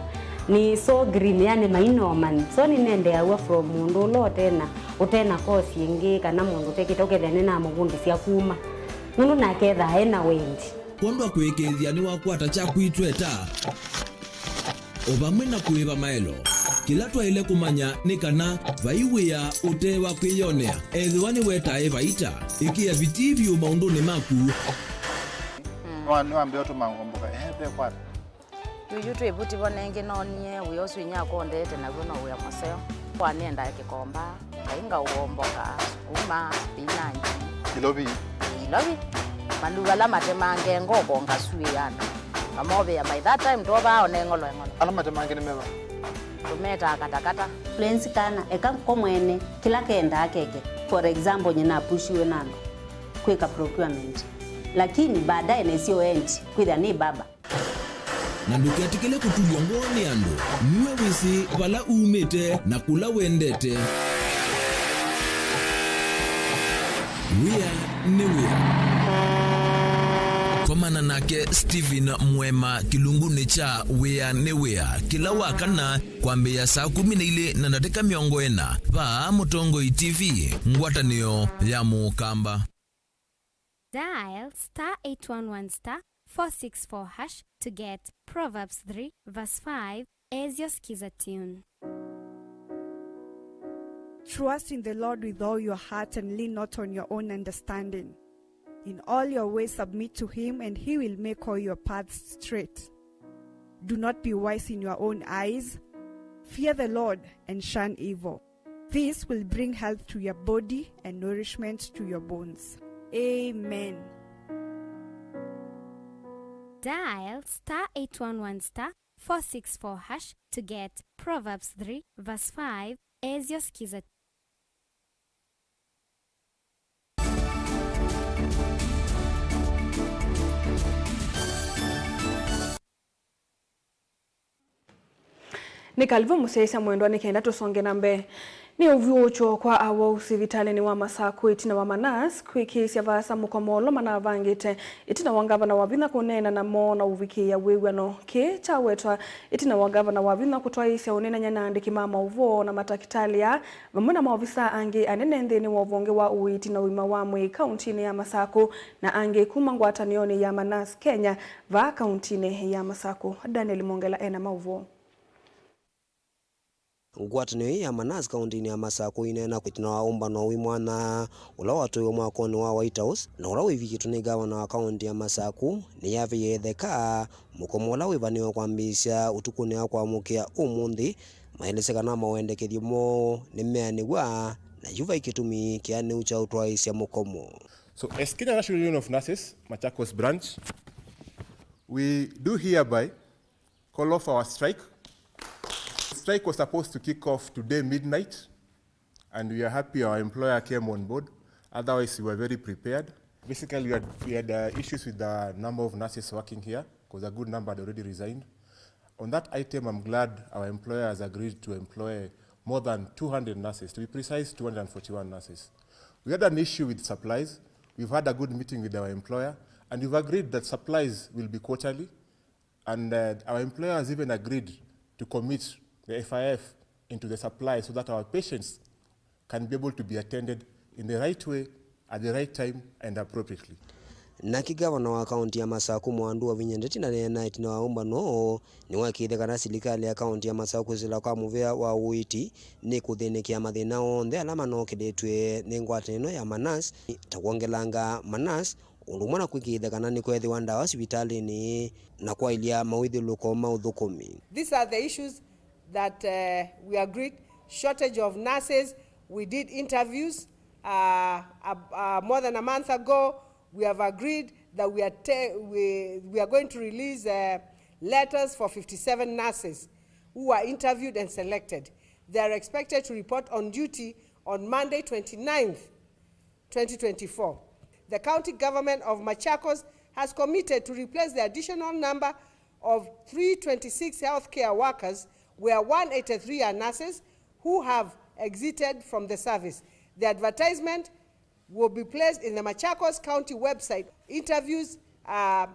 nĩ so green, yani mainomani. So nĩnendeaw'a from mũndũ ũla ũtena, ũtena course ĩngĩ, kana mũndũ ũtekĩte, ũkethĩa nĩnamũvundĩsya kuma. Nũndũ nake ethaa ena wendi. Kwondũ wa kũĩkĩĩthya nĩwakwata kyaku itweta. O vamwe na kũĩva maelo, kĩla twaĩle kũmanya nĩ kana vai wĩa ũte wa kwĩyonea. Ethĩwa nĩwetae vaita, ĩkĩa vitii vyũ maũndũnĩ maku. Nĩwa-, nĩwambĩa ũtũma ngomboka, ehe, ve kwata. Yuyu twĩ vuti vo nengĩ, noonie wĩa ũsu inyia akondete naw'o no wĩa mũseo. Kwa nĩendae kĩkomba. Ngai ngaũomboka, sukuma, spinach. Ilovi. Ilovi. Maluu ala matemange ngoko ngasuĩana. Mamovea by that time twovaa one ng'olo eng'olo. Ala matemange nĩ meva? Tũmetaa katakata. Fluency kana, eka ko mwene, kĩla kendaa keke. For example, nyina apushiwe na andũ kwĩka procurement. Lakini baadaye nesio end, kwĩthĩa nĩ baba. Na ndũketĩkĩle kũtulw'a ngoo nĩ andũ. Nue wĩsĩ vala umĩte na kũla wendete. Wĩa nĩ wĩa. Komana nake Stephen Mwema kĩlungunĩ kya Wĩa nĩ Wĩa kĩla wa kana kwambĩĩa saa kũmi na ilĩ na ndatĩka mĩongo ĩna. Vaa Mũtongoi T V, ngwatanĩo ya Mũkamba. Dial star eight one one star four six four hash to get Proverbs three verse five as your Skiza tune. Trust in the Lord with all your heart and lean not on your own understanding. In all your ways submit to him, and he will make all your paths straight. Do not be wise in your own eyes. Fear the Lord and shun evil. This will bring health to your body and nourishment to your bones. Amen. Dial star eight one one star four six four hash to get Proverbs three verse five as your Skiza. Nĩ kalivu mũsyaĩĩsya mwendwa nĩ kenda tũsonge na mbee. Nĩ ũvyũũkyo kwa awau sivitalĩnĩ wa Masakũ ĩtina wa manurse kwĩkĩĩsya vaasa mũkomo ũla manavangĩte ĩtina wa ngavana Wavinya kũneena namo na ũvikĩĩa wĩw'ano. Kĩĩ kyawetwa ĩtina wa ngavana Wavinya kũtwaĩĩsya ũneenany'a na aandĩki ma maũvoo na matakĩtalĩ aa vamwe na maovisaa angĩ anene nthĩnĩ wa ũvonge wa ũiiti na ũima wa mwĩĩ kauntinĩ ya Masakũ na angĩ kuma ngwatanĩonĩ ya manurse Kenya vaa kauntinĩ ya Masakũ. Daniel Mongela ena maũvoo. Ngwatanĩo ĩĩ ya manurse kauntinĩ ya Masakũ ĩneena ĩtina wa ũmbano wĩ mwanya ũla watũiwe mwakonĩ wa White House na ũla wĩvikĩtwe nĩ ngavana wa kaunti ya Masakũ nĩyaveie ĩtheka mũkomo ũla wĩvanĩwe kwambĩĩsya ũtukũnĩ wa kwamũkĩa ũmũnthĩ, maelesya kana mawendekethyo moo nĩmeanĩw'a na yu vai kĩtumi kĩanĩu kya ũtwaĩĩsya mũkomo. So, as Kenya National Union of Nurses, Machakos Branch, we do hereby call off our strike. Strike was supposed to kick off today midnight, and we are happy our employer came on board. Otherwise, we were very prepared. Basically, we had, we had, uh, issues with the number of nurses working here, 'cause a good number had already resigned. On that item, I'm glad our employer has agreed to employ more than two hundred nurses. To be precise, two hundred and forty-one nurses. We had an issue with supplies. We've had a good meeting with our employer, and we've agreed that supplies will be quarterly. And, uh, our employer has even agreed to commit the F I F into the supply so that our patients can be able to be attended in the right way, at the right time, and appropriately. Nake ngavana wa kaunti ya Masaku, Mwandu Wavinya Ndeti, ndaneena ĩtina wa ũmbano ũũ, nĩwekĩĩthya kana silikalĩ ya kaunti ya Masaku kwĩsĩla kwa mũvĩa wa ũiiti nĩkũthĩnĩkĩa mathĩna onthe ala manokĩlĩtw'e nĩ ngwatanĩo ya manurse, ta kwongelanga manurse, ũndũ ũmwe na kwĩkĩĩthya kana nĩkweethĩwa ndawa sivitalĩnĩ na kwaĩlya mawĩthyũlũko ma ũthũkũmi. These are the issues that, uh, we agreed. Shortage of nurses. We did interviews, uh, uh, uh, more than a month ago. We have agreed that we are, te- we, we are going to release, uh, letters for fifty-seven nurses who were interviewed and selected. They are expected to report on duty on Monday, twenty-ninth, twenty twenty-four. The county government of Machakos has committed to replace the additional number of three twenty-six healthcare workers, where one eighty-three are nurses who have exited from the service. The advertisement will be placed in the Machakos County website. Interviews, uh,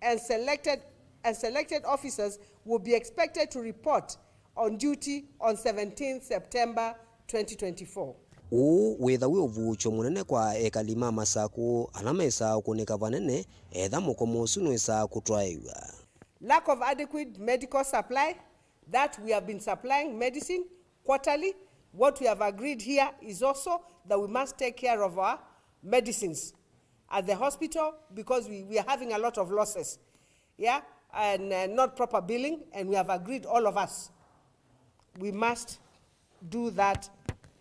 and selected, and selected officers will be expected to report on duty on seventeenth September twenty twenty-four. Ũũ wĩtha wĩ ũvuũkyo mũnene kwa ekali ma Masaku ala mesaa ũkũnĩka vanene etha mũkomo ũsu nũĩsaa kũtwaĩw'a. Lack of adequate medical supply, that we have been supplying medicine quarterly. What we have agreed here is also that we must take care of our medicines at the hospital because we, we are having a lot of losses. Yeah, and, uh, not proper billing, and we have agreed, all of us, we must do that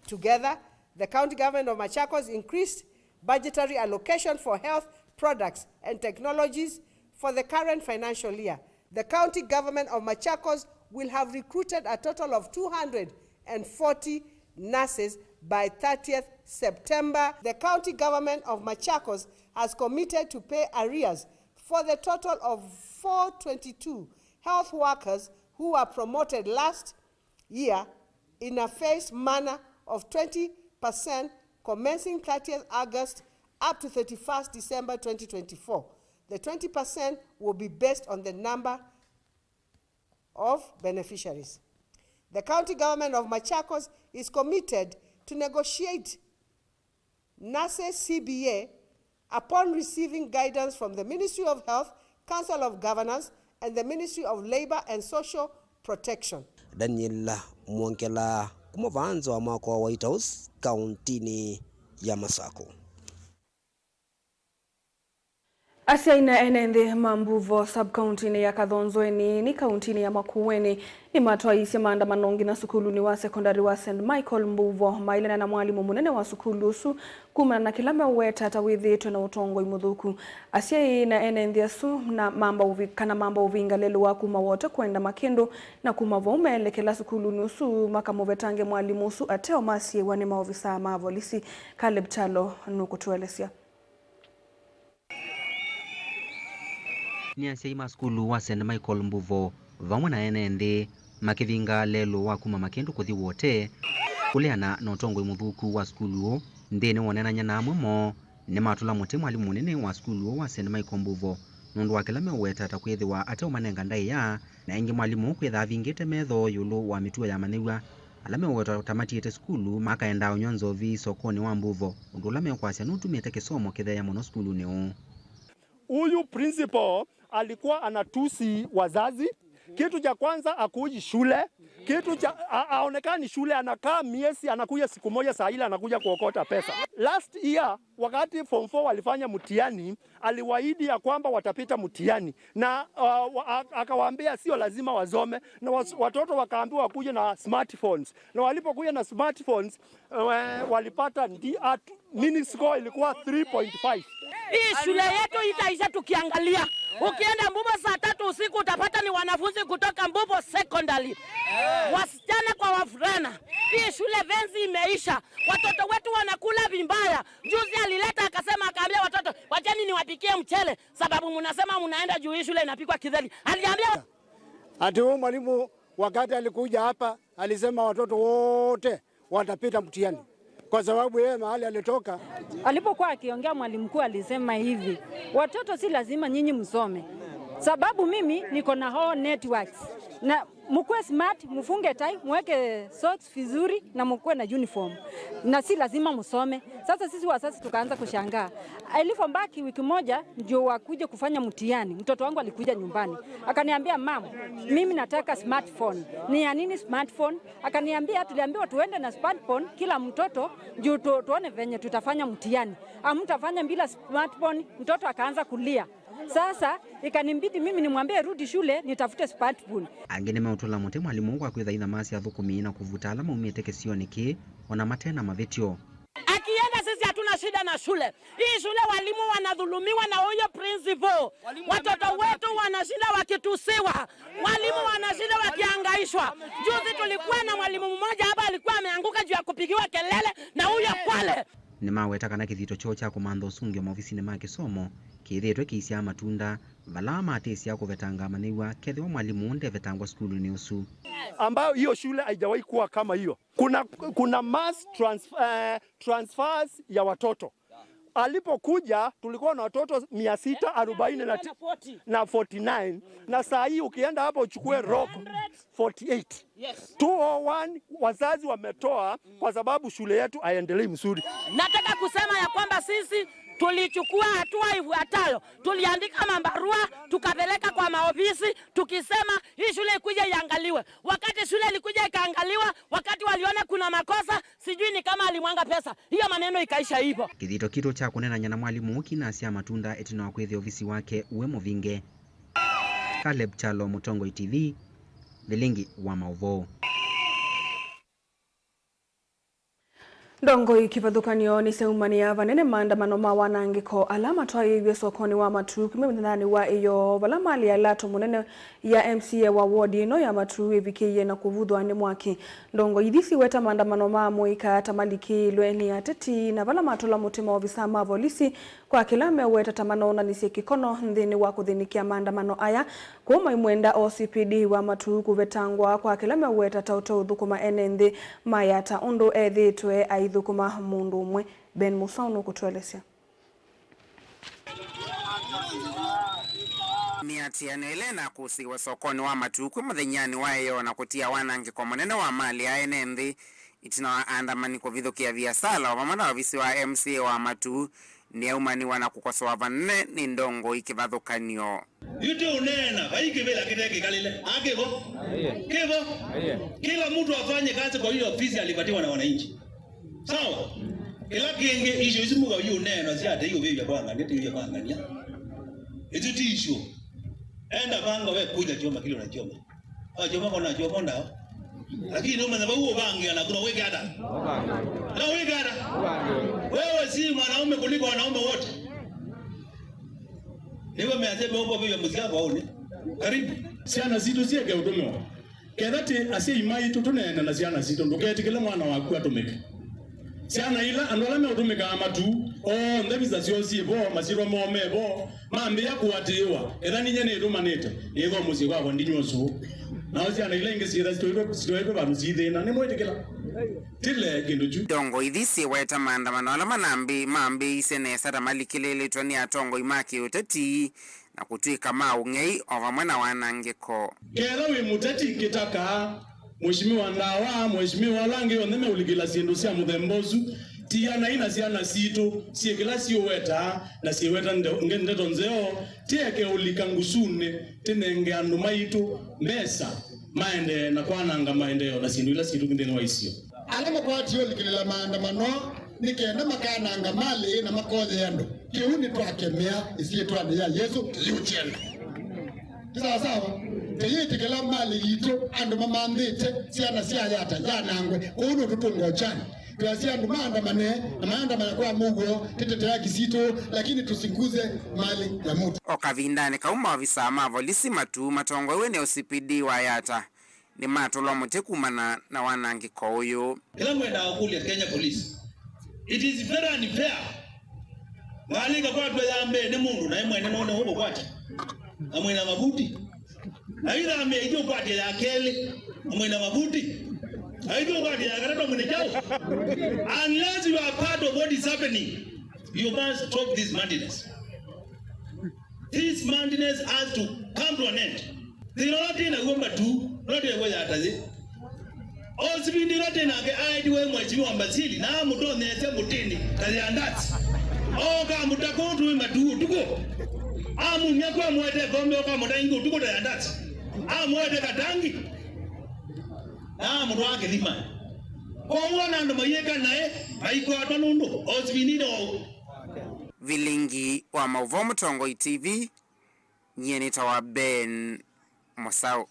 together. The county government of Machakos increased budgetary allocation for health products and technologies for the current financial year. The county government of Machakos will have recruited a total of two hundred and forty nurses by thirtieth September. The county government of Machakos has committed to pay arrears for the total of four twenty-two health workers who were promoted last year in a phased manner of twenty percent commencing thirtieth August up to thirty-first December twenty twenty-four. The twenty percent will be based on the number of beneficiaries. The county government of Machakos is committed to negotiate nurses C B A upon receiving guidance from the Ministry of Health, Council of Governors, and the Ministry of Labour and Social Protection. Daniel Mwongela, kuma vaa nza wa mwako wa White House, kauntinĩ ya Masaku. Asyai na ene nthĩ ma Mbuvo sub-kauntinĩ ya Kathonzoeni nĩ kauntinĩ ya Makueni nĩmatwaisye maandamano nginya sukulunĩ wa sekondalĩ wa Saint Michael Mbuvo, mailana na mwalimũ mũnene wa sukulu ũsu kumana na kĩla meũweta ta wĩthĩĩtwe na ũtongoi mũthũku. Asyai na ene nthĩ asu na mamba ũvi-, kana mamba ũvinga lelũ wa kuma Wote kwenda Makĩndũ, na kuma vau meelekela sukulunĩ ũsu makamũvetange mwalimũ ũsu ateo masyĩĩwa nĩ maovisaa ma volisi. Caleb Kyalo nũkũtũelesya. Nĩ asyai ma sukulu wa Saint Michael Mbuvo vamwe na ene nthĩ makĩvinga lelũ wa kuma Makĩndũ kũthi Wote kũleana na ũtongoi mũthũku wa sukulu ũũ. Nthĩnĩ wa ũneenany'a na amwe moo, nĩmatũla mũtĩ mwalimũ mũnene wa sukulu ũũ wa Saint Michael Mbuvo nũndũ wa kĩla meũweta ta kwĩthĩwa ateo manenga ndaĩa, na ĩngĩ mwalimũ kwĩtha avingĩte metho ĩũlũ wa mĩtuo ya amanyĩw'a ala meũwetwa ta matiĩte sukulu makaendaa ũnyw'a nzovi sokonĩ wa Mbuvo, ũndũ ũla mekwasya nũtumĩte kĩsomo kĩtheea mũno sukulunĩ ũũ. Huyu principal alikuwa anatusi wazazi. Kitu cha kwanza, akuji shule. Kitu cha, a-, aonekani shule, anakaa miezi, anakuja siku moja, saa ile anakuja kuokota pesa. Last year, wakati form four walifanya mtihani, aliwaahidi ya kwamba watapita mtihani. Na, uh, wa-, a-, akawaambia sio lazima wasome. Na was-, watoto wakaambiwa wakuje na smartphones. Na walipokuja na smartphones, eh, walipata ndi-, at-, mini score ilikuwa three point five. Hii shule yetu itaisha tukiangalia. Ukienda Mbuvo saa tatu usiku utapata ni wanafunzi kutoka Mbuvo Secondary. Wasichana kwa wavulana. Hii shule fence imeisha. Watoto wetu wanakula vibaya. Juzi alileta akasema, akaambia watoto, "Wacheni niwapikie mchele, sababu mnasema mnaenda juu hii shule inapikwa kidheri." Aliambia Ati huyu mwalimu wakati alikuja hapa alisema watoto wote watapita mtihani kwa sababu yeye mahali alitoka. Alipokuwa akiongea, mwalimu mkuu alisema hivi, "Watoto, si lazima nyinyi msome, sababu mimi niko na all networks na Mkuwe smart, mfunge tai, mweke socks vizuri na mkuwe na uniform. Na si lazima msome. Sasa sisi wazazi tukaanza kushangaa. Ilivyobaki wiki moja ndio wakuje kufanya mtihani, mtoto wangu alikuja nyumbani. Akaniambia, "Mom, mimi nataka smartphone." "Ni ya nini smartphone?" Akaniambia, "Tuliambiwa tuende na smartphone kila mtoto juu tu, tuone venye tutafanya mtihani. Hamtafanya bila smartphone." Mtoto akaanza kulia. Sasa ikanimbidi mimi nimwambie rudi shule nitafute smartphone. Angĩ nĩmeũtũla mũtĩ mwalimũ ũũ kwa kwĩtha ithama sya athũkũmi na kũvuta ala maumĩte kĩsionĩ kĩĩ ona mate na mavĩtyo. Akienda, sisi hatuna shida na shule. Hii shule walimu wanadhulumiwa na huyo principal. Watoto wetu wanashinda wakitusiwa. Walimu wanashinda wakihangaishwa. Juzi tulikuwa na mwalimu mmoja hapa alikuwa ameanguka juu ya kupigiwa kelele na huyo Kwale. Nĩmaweta kana kĩthito kyoo kya kũmantha ũsũngĩo maovisinĩ ma kĩsomo kĩthĩĩtwe kĩisyaa matunda, vala matĩsya kũvetanga amanyĩw'a kethĩwa mwalimũ ndevetangwa sukulunĩ ũsu. Ambayo hiyo shule haijawahi kuwa kama hiyo. Kuna, kuna mass trans-, eh, transfers ya watoto. Alipokuja tulikuwa na watoto mia sita arobaini na ti-, na forty-nine, na saa hii ukienda hapo uchukue rock, forty-eight. Yes. Two oh one wazazi wametoa kwa sababu shule yetu haiendelei mzuri. Nataka kusema ya kwamba sisi tulichukua hatua ifuatayo. Tuliandika mabarua, tukapeleka kwa maofisi, tukisema hii shule ikuje iangaliwe. Wakati shule ilikuja ikaangaliwa, wakati waliona kuna makosa, sijui ni kama alimwanga pesa. Hiyo maneno ikaisha hivyo. Kĩthito kitũ kya kũnenany'a na mwalimũ ũũ kinasya matunda ĩtina wa kwĩthĩa ovisi wake ũĩ mũvinge. Caleb Kyalo, Mũtongoi T V, Vilingi wa Maũvoo. Ndongoi kĩvathũkany'o nĩsyaumanĩa vanene maandamano ma wanangĩko ala matwaĩĩw'e sokonĩ wa Matuu kuma mũthenyanĩ wa ĩyoo, vala malĩ ya ĩlatũ mũnene ya M C A wa ward ĩno ya Matuu ĩvikĩie na kũvuthwa nĩ mwaki. Ndongoi ithi siweta maandamano ma mũika ta malikĩĩlwe nĩ ateti, na vala matũla mũtĩ maovisaa ma volisi kwa kĩla meweta ta manoonanĩsye kĩkono nthĩnĩ wa kũthĩnĩkĩa maandamano aya, kũu maimwenda O C P D wa Matuu kũvetangwa kwa kĩla meweta ta ũteũthũkũma ene nthĩ ma Yatta ũndũ ethĩĩtwe aithũkũma mũndũ ũmwe. Ben Musau nũkũtũelesya. Mĩatĩanĩo ĩla ĩnakũsĩĩwe sokonĩ wa Matuu kwĩ mũthenyanĩ wa ĩyoo na kũtia wanangĩko mũnene wa malĩ ya ene nthĩ, ĩtina wa aandamani kũvithũkĩa viasala o vamwe na ovisi wa M C A wa Matuu, nĩyaumanĩwa na kũkosoa vanene nĩ ndongoi kĩvathũkany'o. Yu ti ũneena, vai kĩvĩla kĩte kĩkalĩle. Akĩvo? Kĩvo? Kila mtu afanye kazi kwa hiyo ofisi alipatiwa na wananchi. Sawa? Ĩla kĩngĩ, icio isu mũka yu ũneena sya ate yu vĩvya kwangania, ti yu kwangania. Isu ti icio. Enda vanga we kuja choma kile unachoma. Achoma kona achoma ndawa. Lakini umenya vau uvangia na kuna weke hata. Na weke hata. Wewe si mwanaume kuliko wanaume wote. Nĩwe measya meuko vĩvya mũsyakwa ũnĩ. Karibu. Syana sitũ syĩke ũtũmĩwa. Ketha ti asyai maitũ tũneene na syana sitũ, ndũketĩkĩle mwana waku atũmĩke. Syana ila, andũ ala meũtũmĩkaa Matuu, onthe visa syoo syĩ vo, masyĩtwa moo me vo, mambĩĩa kũatĩĩwa, etha ninyie nĩtũmanĩte, nĩĩthwa mũsyĩ kwakwa ndinywa ũsũũ. Nao syana ila ingĩ syĩtha sitoetwe, sitoetwe vandũ siithĩna, nĩmwĩtĩkĩla? Tile kĩndũ kyu. Ndongoi ithi siweta maandamano ala manambĩ-, mambĩĩisye nesa ta malikĩlĩlĩtwe nĩ atongoi ma kĩũteti na kũtw'ĩka ma ũng'ei o vamwe na wanangĩko. Ketha wĩ mũteti kĩtakaa, Mheshimiwa Ndawa, Mheshimiwa ala angĩ onthe meũlikĩla syĩndũ sya mũthemba ũsu, tianai na syana sitũ, syĩ kĩla siũwetaa na syĩweta nde-, nge-, ndeto nzeo, tieke ũlika ngusunĩ, tinenge andũ maitũ mbesa maendee na kwananga maendeeo na syĩndũ ila sitũ nthĩnĩ wa isio. Ala makwatie ũlikĩlĩla maandamano nĩ kenda makananga malĩ na makoye andũ. Kĩu nĩtwakemea ĩsyĩtwanĩ ya Yesũ, tũyĩũkyenda. Ti sawasawa? Tũyĩtĩkĩla malĩ yitũ andũ mamanthĩte, syana sya Yatta yanangwe. Kũu nũtũtũnga ũkyani. Twĩasya andũ maandamane, na maandamane kwa mũuo, tĩtetea haki sitũ, lakini tusinguze mali ya mtu. O kavindanĩ kau, maovisaa ma volisi Matuu matongoew'e nĩ O C P D wa Yatta nĩmatũlwa mũtĩ kumana na wanangĩko ũyũ. Ĩla mwendaa kũlya Kenya Police, it is very unfair. Ngalĩ ĩkakwatw'a ya mbee nĩ mũndũ, naĩ mwene nũne ũkũkwatya amwĩna mavuti. Na ĩthambĩa ithyĩ ũkwatya ya kelĩ amwĩna mavuti. Na ithyĩ ũkwatya ya katatũ amwĩna kyaũ. Unless you are part of what is happening, you must stop this madness. This madness has to come to an end. Thĩna ũla twĩ naw'o Matuu Ũla twĩkwĩya ta yĩ. O sivindi ĩla twĩ nake aetiwe Mheshimiwa Basili, na amũtonyeesya mũtĩnĩ ta yandati. Ooka amũta kũu tũĩ matuu ũtukũ. Amumya kwa amũete ĩkombe, oka amũta ĩngĩ ũtukũ ta yandati. Amũete katangi. Na amũtwaa kĩthima. Kwoou ona andũ mayĩka naĩ, maikwatwa nũndũ o sivindi ĩla o. Vilingi wa maũvoo Mũtongoi T V, nyie nĩtawa Ben Mũsaũ.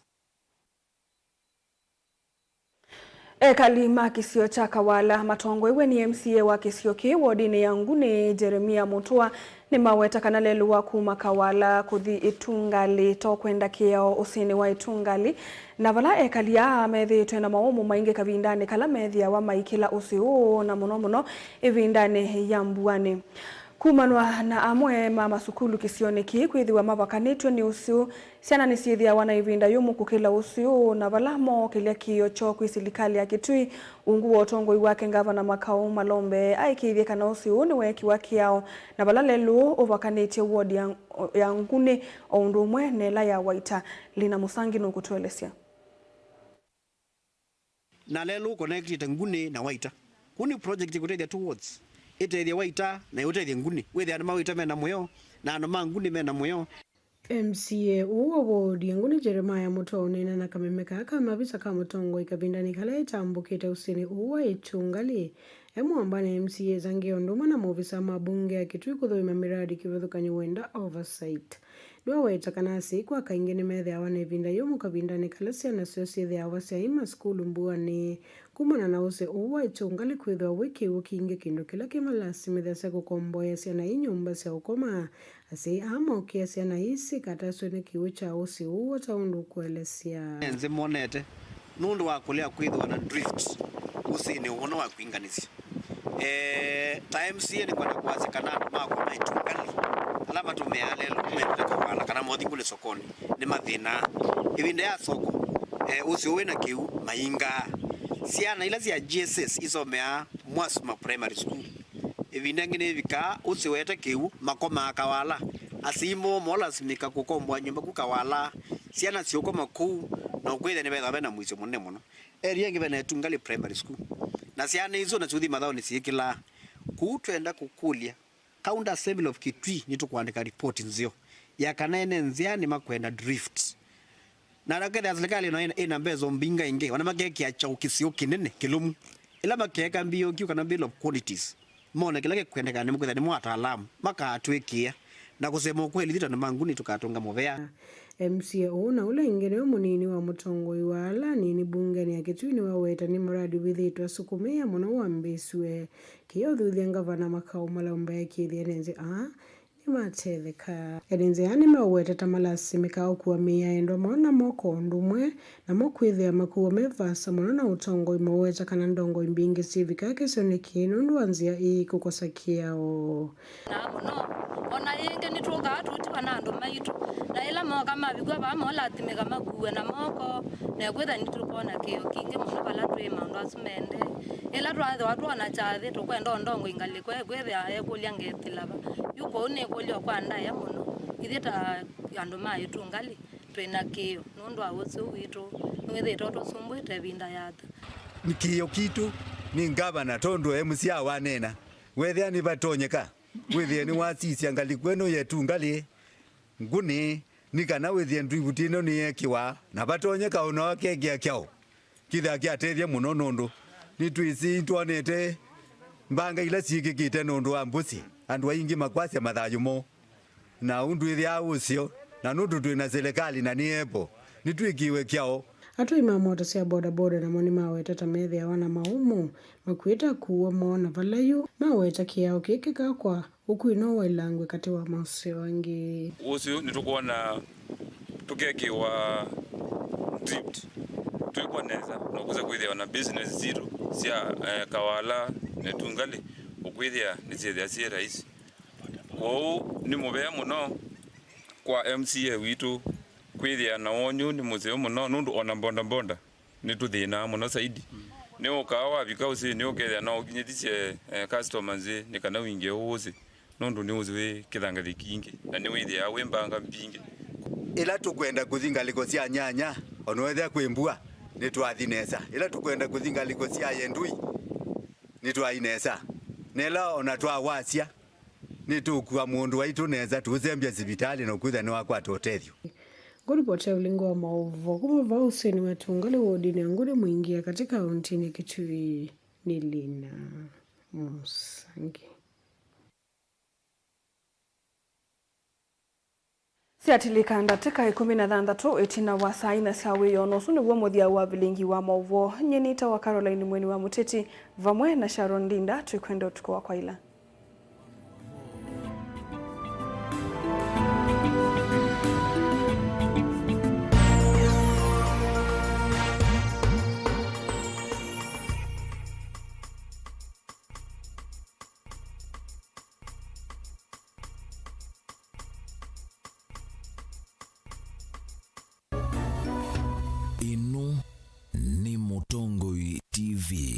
Ekali ma kĩsio kya Kawala matongoew'e nĩ M C A wa kĩsio kĩĩ wodinĩ ya Nguni, Jeremia Mũtũa, nĩmaweta kana lelũ wa kuma Kawala kũthi Ĩtungalĩ to kwenda kĩao ũsĩnĩ wa Ĩtungalĩ, na vala ekali aa methĩĩtwe na maũmũ maingĩ kavindanĩ kala methĩawa maikĩla ũsĩ ũũ, na mũno mũno ĩvindanĩ ya mbuanĩ. Kumanwa na amwe ma masukulu kĩsionĩ kĩĩ kwĩthĩwa mavakanĩtw'e nĩ ũsĩ ũũ, syana nĩsyĩthĩawa na ĩvinda yũmũ kũkĩla ũsĩ ũũ, na vala mookĩlya kĩĩo kyoo kwĩ silikalĩ ya Kitui, ungu wa ũtongoi wake Ngavana Makau Malombe aĩkĩĩthye kana ũsĩ ũũ nĩweekĩwa kĩao, na vala lelũ ũvakanĩtye ward ya, ya Nguni o ũndũ ũmwe na ĩla ya Waita. Lina Mũsangi nũkũtũelesya. Na lelũ ũkonekitĩte Nguni na Waita. Kũu nĩ project ĩkũtethya two wards. Ĩtethye Waita na ĩũtethye Nguni. Wĩthĩa andũ ma Waita mena mũyo, na andũ ma Nguni mena mũyo. M C A ũũ wa wodi ya Nguni Jeremiah Mũtũa ũneena na kameme kaa ka mavisa ka mũtongoi kavindanĩ kala etambũkĩte ũsĩnĩ ũũ wa Ĩtungalĩ. E mũamba na M C As angĩ o ũndũ ũmwe na maovisa ma mbunge ya Kitui kũthũima mĩradi kĩvathũkany'o wenda oversight. Nĩwaweta kana asyai kwa kaingĩ nĩmethĩawa na ĩvinda yũmũ kavindanĩ kala syana syoo syĩthĩawa syaima sukulu mbuanĩ. Kumana na ũsĩ ũũ wa Ĩtungalĩ kwĩthĩwa wĩ kĩw'ũ kingĩ, kĩndũ kĩla kĩmalasimĩthasya kũkomboea syana ii nyũmba sya ũkoma, asyai aa maũkĩa syana ii sikataswe nĩ kĩw'ũ kya ũsĩ ũũ o ta ũndũ ũkũelesya. Nzĩ monete nũndũ wa kũlea kwĩthĩwa na drift ũsĩnĩ ũũ wa kwinganĩsya. Eh, ta M C A nĩkwenda kwasya kana andũ makwa ma Ĩtungalĩ ala matũmĩaa lelũ mendete Kawala kana mothi Nguni sokonĩ nĩmathĩnaa. Ĩvinda ya soko, eh, ũsĩ ũũ wĩna kĩw'ũ maingaa. Syana ila sya G S S isomeaa Mwasuma Primary School. Ĩvinda ĩngĩ nĩyĩvikaa ũsĩ wete kĩw'ũ makomaa Kawala. Asyai moo molasimĩka kũkomboa nyũmba ku Kawala, syana siũkoma kũu, na ũkwĩthĩa nĩvethĩwa vena mũisyo mũnene mũno. Area ĩngĩ vena Ĩtungalĩ Primary School. Na syana isu ona siũthi mathaonĩ syĩkĩlaa. Kũu twenda kũkũlya, County Assembly of Kitui nĩtũkũandĩka report nzeo ya kana ene nzĩa nĩmakwenda drift. Na akethĩa silikalĩ ĩno ĩna, ĩna mbesa mbingĩ ingĩ, ona makekĩa kyaũ kĩsio kĩnene kĩlũmu. Ĩla makeeka B O Q kana bill of quantities, mone kĩla kĩkwendekana, nĩmũkwĩthĩa nĩmo ataalamu, makaatwĩkĩĩa na kũsema ũkweli, ithyĩ ta andũ ma Nguni tũkatũnga mũvea. M C A ũũ na ũla ĩngĩ nĩwe mũnini wa mũtongoi wa ala anini mbungenĩ ya Kitui nĩwaweta nĩ mradi wĩthĩĩtwe asũkũmĩĩa mũno wambĩĩsw'e. Kĩĩ ũthuthya Ngavana Makau Malombe ekĩĩthye ene nzĩ aa nĩmatetheka. Ene nzĩa nĩmeũweta ta malasimĩkaa ũkua mĩĩ ya endwa moo na moko ũndũ ũmwe namo kwĩthĩa makuo me vaasa mũno na ũtongoi maweta kana ndongoi mbingĩ syĩvikaa kĩsionĩ kĩĩ nũndũ wa nzĩa ii kũkosa kĩao. Na mũno, o na yĩngĩ nĩtũkaa tũtiwa na andũ maitũ, na ĩla mooka mavikw'a vaa molathimĩka makuwe na moko, na kwĩthĩa nĩtũkona kĩo kingĩ mũno vala twĩ maũndũ asu mende. Ĩla twathĩwa twona kyathĩ, tũkwenda ũndongoi ngalĩko ekwĩthĩa ekũlya ngethĩla va. Yu kwoou nĩkũlyo kwa ndaĩa mũno. Ithyĩ ta andũ ma Ĩtungalĩ, twĩ na kĩo nũndũ wa ũsĩ ũũ witũ nĩwĩthĩĩtwe ũtũsumbũĩte ĩvinda yatha. Kĩo kitũ nĩ ngavana, tondũ M C A waneena, wethĩa nĩvatonyeka, wĩthĩe nĩwasisya ngalĩko ĩno ya Ĩtungalĩ, Nguni, nĩ kana wĩthĩe drift ĩno nĩyeekĩwa, na vatonyeka o na akekĩa kyaũ. Kĩthĩa kĩatethya mũno nũndũ nĩtwĩsĩ, nĩtwonete mbanga ila syĩkĩkĩte nũndũ wa mbũsĩ, andũ aingĩ makwasya mathayũ moo. Na ũndũ ĩthĩawa ũseo, na nũndũ twĩ na silikalĩ na nĩ able, nĩtwĩkĩwe kyaũ. Atwai ma mota sya bodaboda namo nĩmaweta ta methĩawa na maũmũ makuĩte akuo moo, na vala yu maweta kĩao kĩĩ kĩkakwa. Ũkui no wailangwe katĩ wa maũseo angĩ. Ũsĩ ũũ nĩtũkwona tũkekĩwa drift, twĩkwa nesa na ũkũsa kwĩthĩwa na business sitũ sya, eh, Kawala na Ĩtungalĩ, ũkwĩthĩa nĩsyĩthĩa syĩ rahisi. Kwoou nĩ mũvea mũno kwa M C A witũ kwĩthĩa na woni ũũ nĩ mũseo mũno, nũndũ ona mbondambonda nĩtũthĩnaa mũno zaidi. Nĩũkaa wavika ũsĩnĩ ũkethĩa no ũkinyĩthisye, eh, customer nzĩ nĩ kana wingĩe ũũ ũsĩ, nũndũ nĩ ũsĩ wĩ kĩthangathĩ kingĩ, na nĩwĩthĩaa wĩ mbanga mbingĩ. Ĩla tũkwenda kũthi ngalĩko sya nyanya, Ona ethĩa kwĩ mbua, nĩtwathi nesa. Ĩla tũkwenda kũthi ngalĩko sya Yendui, nĩtwai nesa. Na ĩla ona twawasya, nĩtũkua mũndũ waitũ nesa, tũũsembya sivitalĩ na ũkwĩthĩa nĩwakwata ũtethyo. Ngũlipoti ya ũlingo wa maũvoo kuma vaa ũsĩnĩ wa Tũngalĩ wodinĩ ya Ngũnĩ Mwingĩ ya katĩ kaũntĩnĩ ya Kitui nĩ Lina Mũsangi. Syatilĩka ndatĩka ĩkũmi na thanthatũ ĩtina wa saa inya sya wĩoo, na ũsu nĩw'o mũthya wa vilingi wa maũvoo. Nyie nĩtawa Caroline Mweni wa Mũteti, vamwe na Sharon Ndinda, twĩkwenda ũtukũ wa kwaĩla.